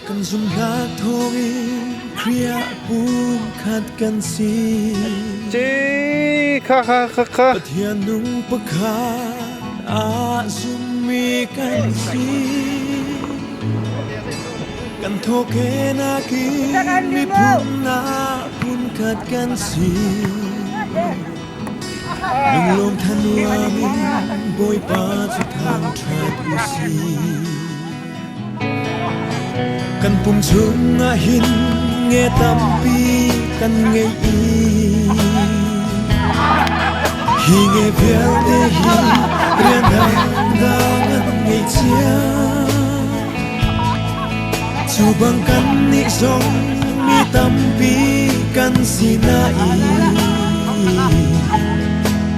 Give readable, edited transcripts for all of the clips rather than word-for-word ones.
Kan zumhnak thawngin Khrih pumkhat kan si. Ci kha kha kha kha. Pathian nung pakhat a zummi kan si. Kan thawkenak in miphun ah phunkhat kan si. Lunglawm thanuam in Bawipa cu thangṭhat u sih. Kan pum chungah hin nge tampi kan ngei i hi nge vialte hi rian dangdang an ngei cia. Cu bang kannih zong mi tampi kan si nain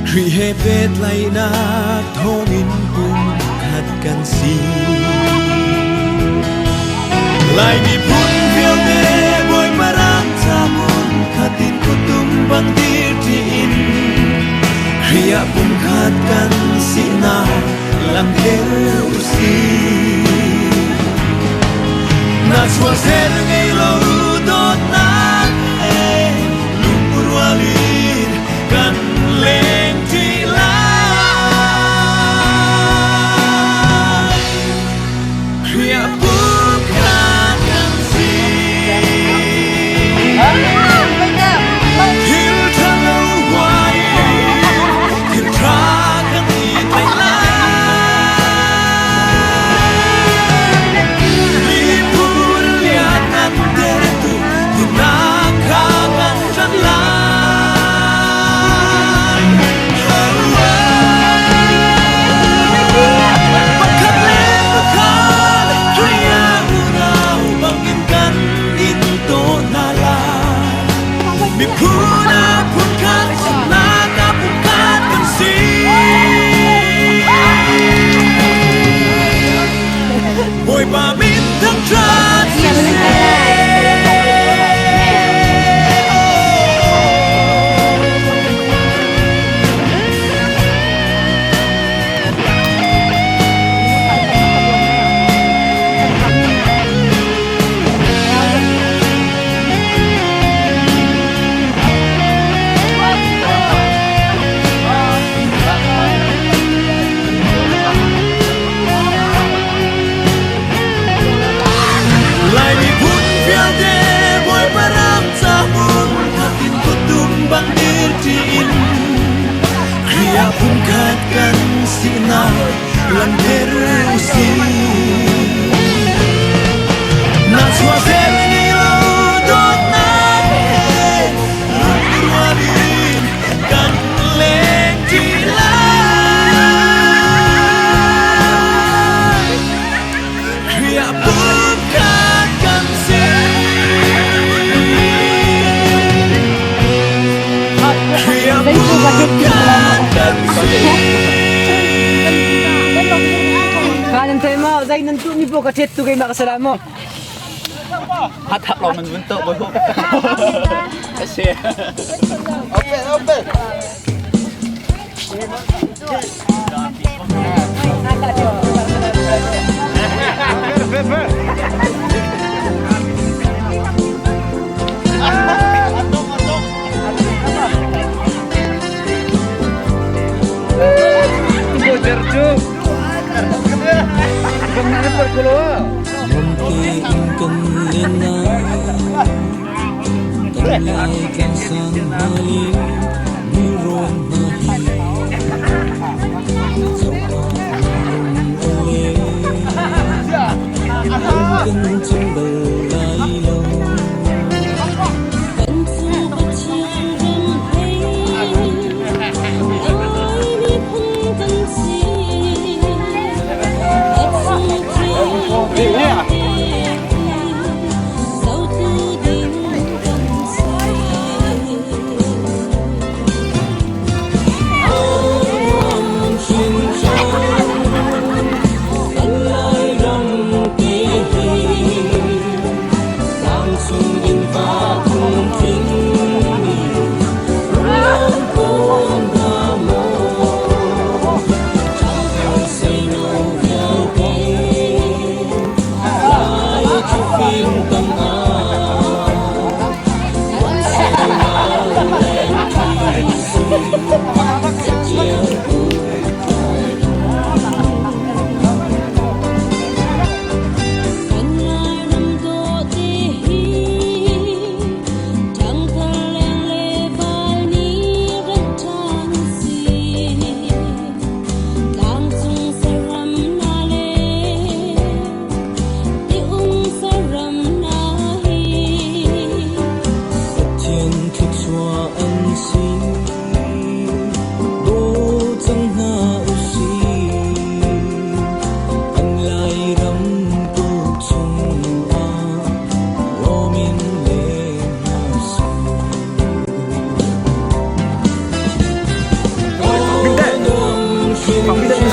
Khrih he pehtlaihnak thawngin pumkhat kan si. Lai miphun vialte Bawipa ram ca hmun khat in kutum bang dir ṭi in Khrih ah pumkhat kan sinak langhter u sih. Na chuahser ngei lo dawtnak he lungrual in kan leng ṭi lai. Khrih ah pumkhat kan si. Thil ṭhalo huai thil ṭha kan i tlaih lai. Miphun lian an dertu dinnak kha kan ṭan lai. Pakhat le pakhat Khrih ah unau bangin kan in taw hna lai. Miphun ah phunkhat, zumhnak ah pumkhat kan si. Bawipa min thangṭhat siseh. Lai miphun vialte Bawipa ram ca hmun khat in kuttum bang dir ṭi in Khrih ah pumkhat kan sinak langhter u sih. Na chuahter ni lo dawtnak he lungrual in kan leng ṭi lai. Khrih ah pumkhat kan si. Khrih ah pumkhat kan si. Kanan te ma zai nan tu mi po ka thet tu ke ma ka sala mo. Hathak lo man vun to boy ho. Kasi. Open open. Lawmte in kan len lai, kan lai tlangsang hna le nelrawn hna hi zoh ah lung a leng. Lung kan cim bal lai lo. Kan cung Pathian ram hei, Lai miphun kan si. A chung thil zotu ding kan si. Nuam hringhran, kan Lairam te hi.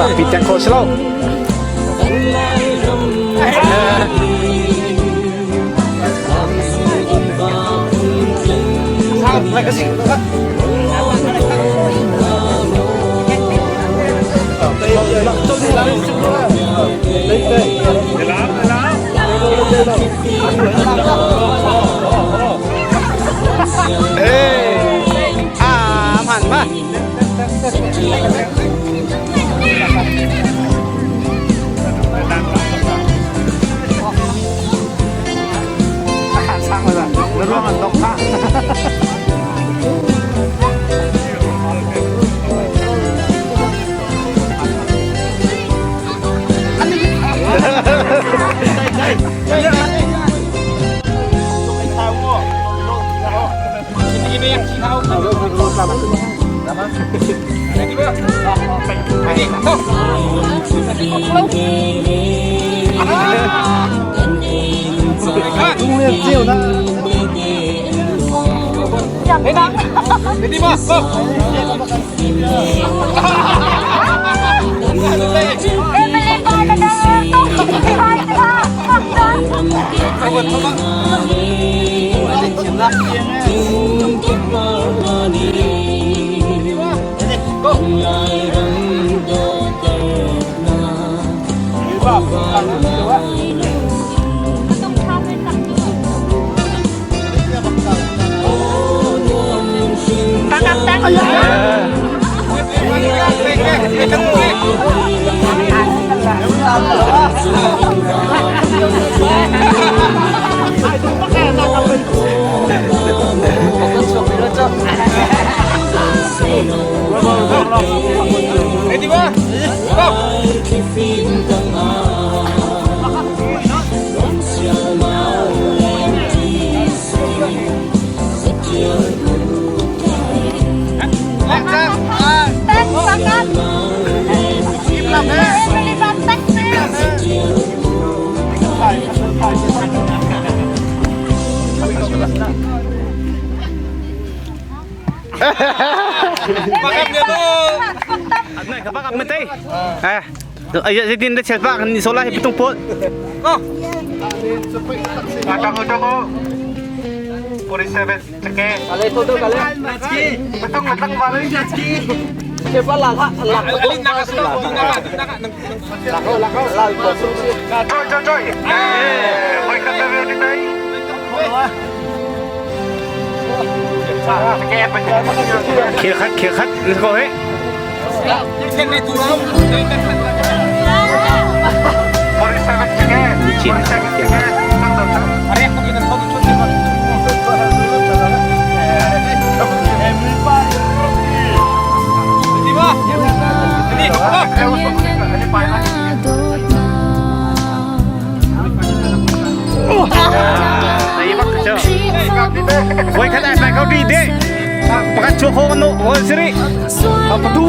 Pi teng kho si lo. Ah, man ma. Zeitin na chelpa kan ni sola hi pitung pol. Khel khat khel khat let's go he. Voi khat ai pai kau di de. Pakat chuak ho no ho siri. Apa tu?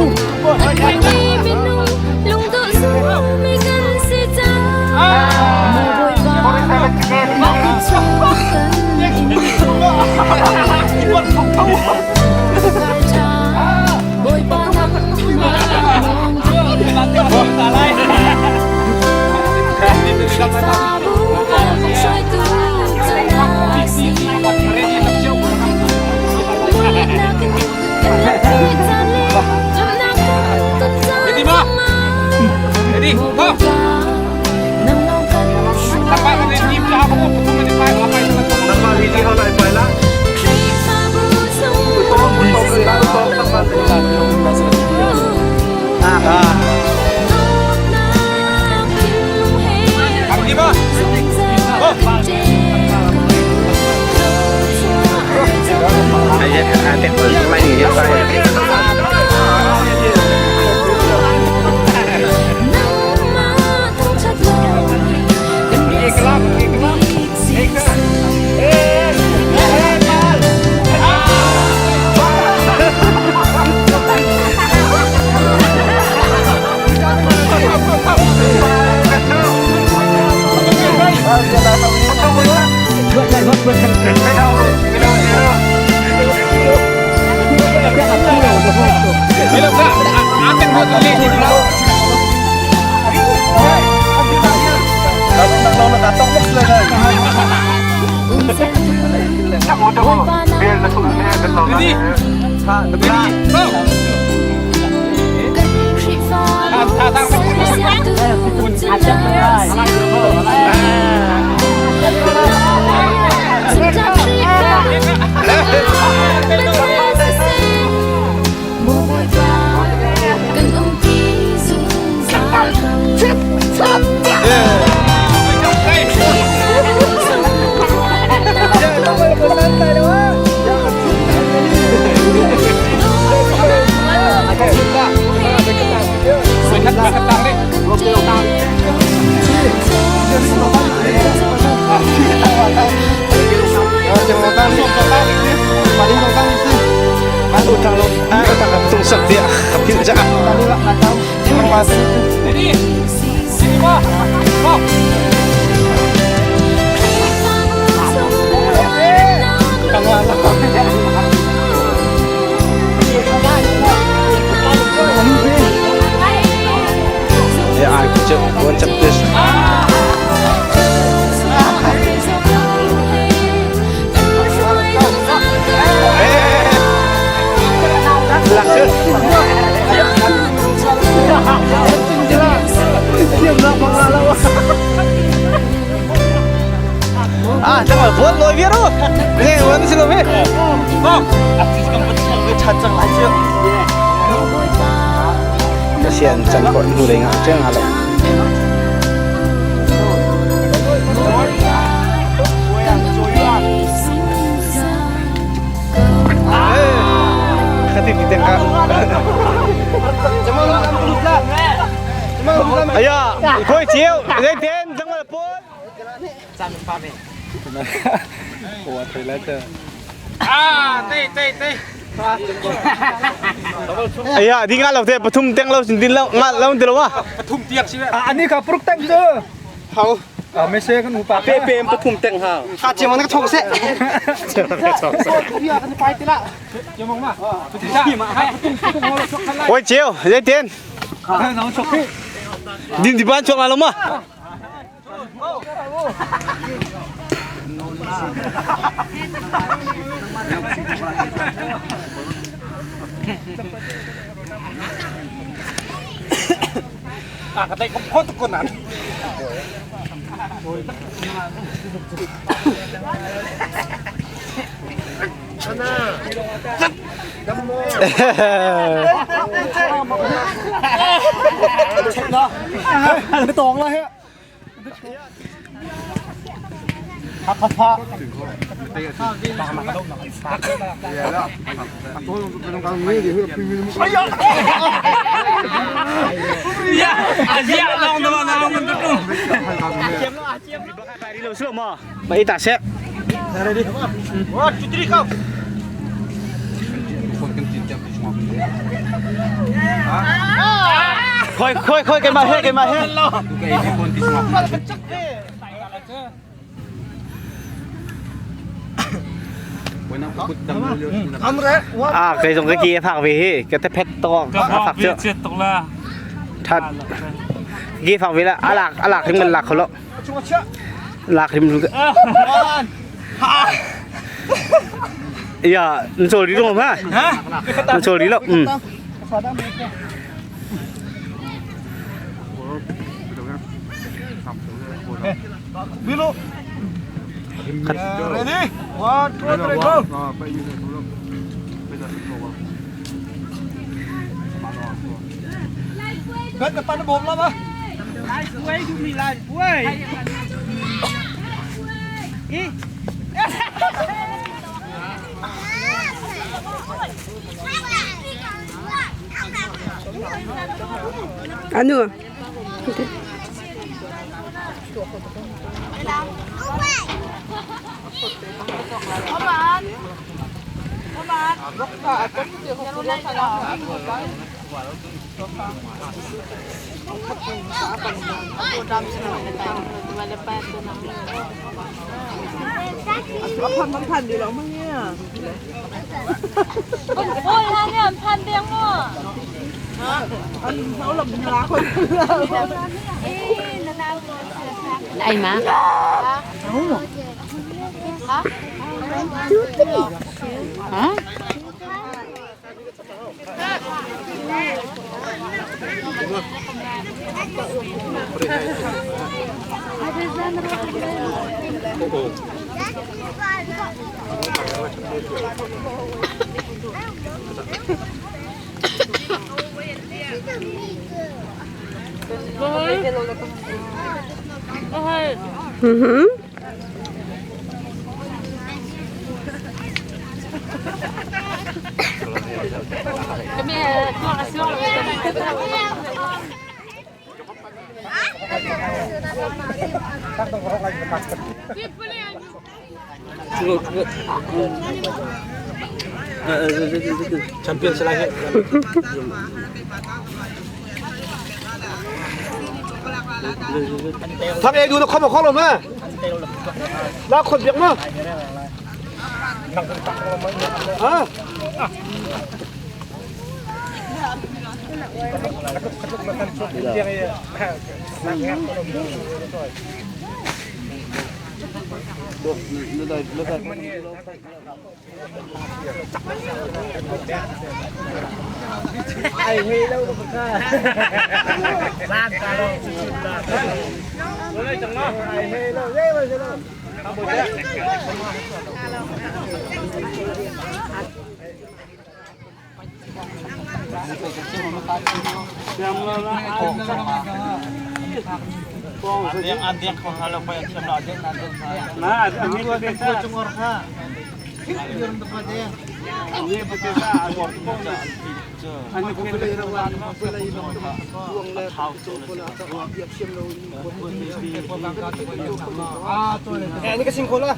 Ah, jangan buat lo biar lo. Ni, buat sih lo bi. Kasihan cang kok nu lei ngah cang halo. Khatib kita kak. Ayo, koi chiu, dây tiền, chẳng mà là Aya, di nga lo te pathum teng lo din lo nga lo ti lo wa. Ani ka pruk teng chu. Hau. À, mấy xe con upa. Pe pe pathum teng ha. Kha che mon ka thok se. Oi chiu, dây tiền. Din di ban chok la lo ma. Mai ta se. Khoi khoi khoi cái mà hết cái mà hết. À cái dùng cái kia phạc về cái tép pet to phạc chưa? Thật. Kia phạc về là á lạc thì mình lạc không lộ. Lạc thì mình Iya, rồi đi đúng không hả? Rồi đi lộc. Ừ. Ready? 1, 2, 3, go. Gần cái pan bom lắm á. Ano? Ai mà? Hả? Champion sila he. Thak e du na khom khom lo ma. La khot biak ma. Ha. Ini ke singkol lah.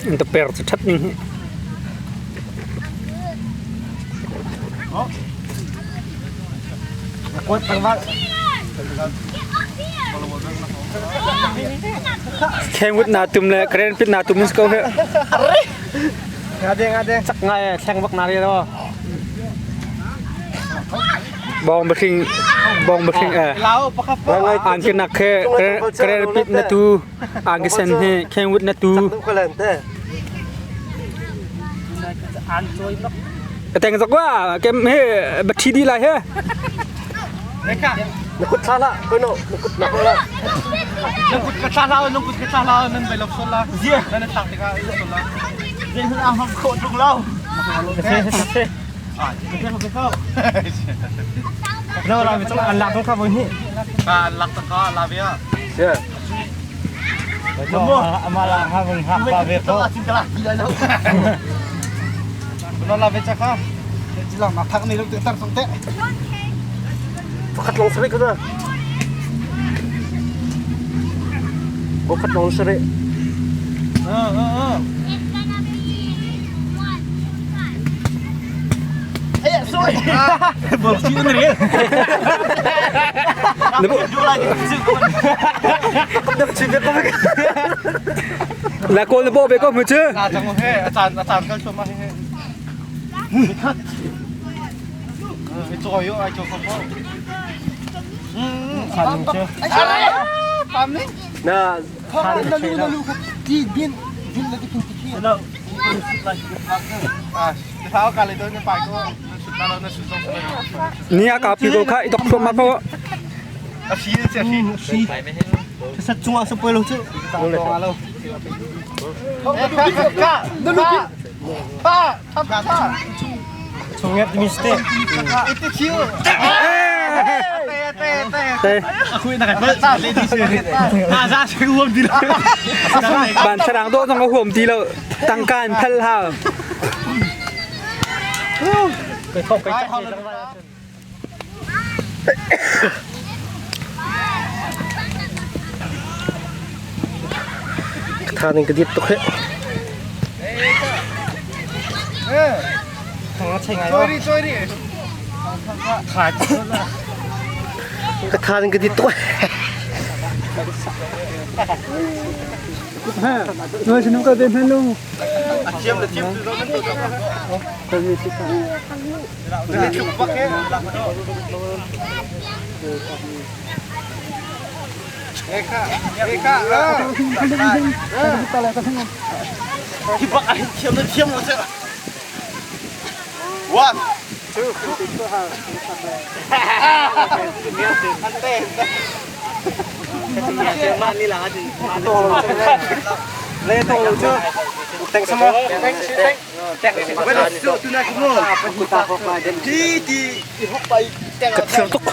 Ta per chu that ning hi. Kheng wut na tum le kren pit na tum ko he. Ngade ngade. Chak ngai thleng bak na ri lo. Bong bakhing bong bakhing eh. An ke nak khe kren pit na tu an ke sen he kheng wut na tu. Teng zok wa kem he bathi di lai he. Na kut thla la, koi no, na kut na ko la. Nang kut ka thla la, nang kut ka thla la, nan bai lop sol la. Zia, nan thak te ka sol la. Zia hun ang hom kho tung lo. Ah, ke ke ke. No la mi chang an lak tong kha voi hi. Ka lak ta ka la bia. Sia. Mo, amala ha vung ha ba ve ko. No la ve cha kha. Chilang ma thak ni lo tar tong te. Pakhat long sari ko na. Pakhat long sari. Bol chi un ri. La ko le bo be ko mu chu. La chang he, achan achan kal choma he. Ai cho yo, ai cho ko ko. Na Na lu na lu ti bin bin la ti kin ti khi. Ah, thao ka le do ne pai ko. Na na na su so. Ni a ka pi ko kha i dok thom ma po. A si che si. Si. Sat chunga sa poi lo chu. Lo. Ban thlarang dawh zong a huam ti lo. Tangka in phal hau. Tha ning ka dit tuk he. Ka tha ning ka dit tuk. Ka thir tuk.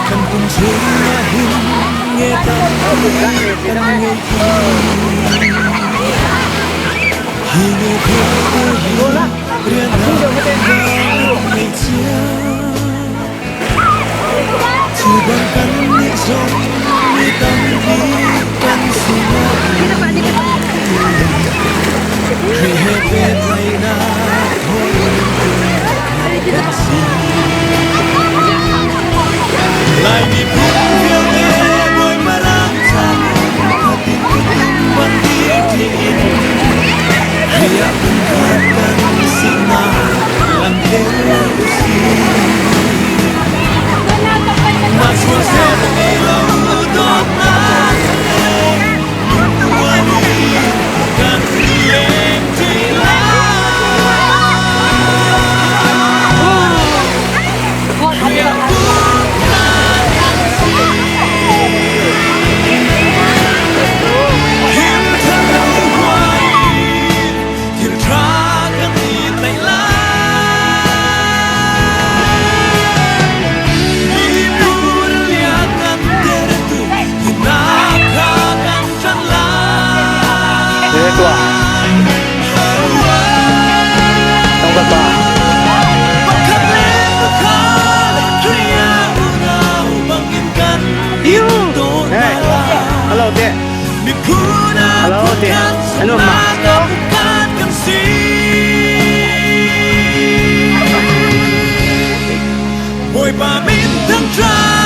Kan pum chungah hin nge tampi kan ngei ti. Hi nge vialte hi rian kan ngei cia. Cu bang kan nih zong mi tampi kan si nain Khrih he pehtlaihnak hawi kan si. Lai miphun vialte Bawipa ram ca khatin kutum ban dir tiin Khrih ah pumkhat kan sinak langhter usih. Mah chuahset ngei lo dawtnak he lungkuan in kan leng ṭi lai. Khrih ah pumkhat kan si. Him thar huai thil ṭha kan i tlaih lai. Miphun lianngan tertu hinak kha kan ṭan lai. Pakhat le pakhat Khrih ah unau bangin kan in daw hna lai. Hello te. Miphun ah Hello te. phunkhat Ano ma? zumhnak ah phunkhat kan si. Bawipa min thangṭhat.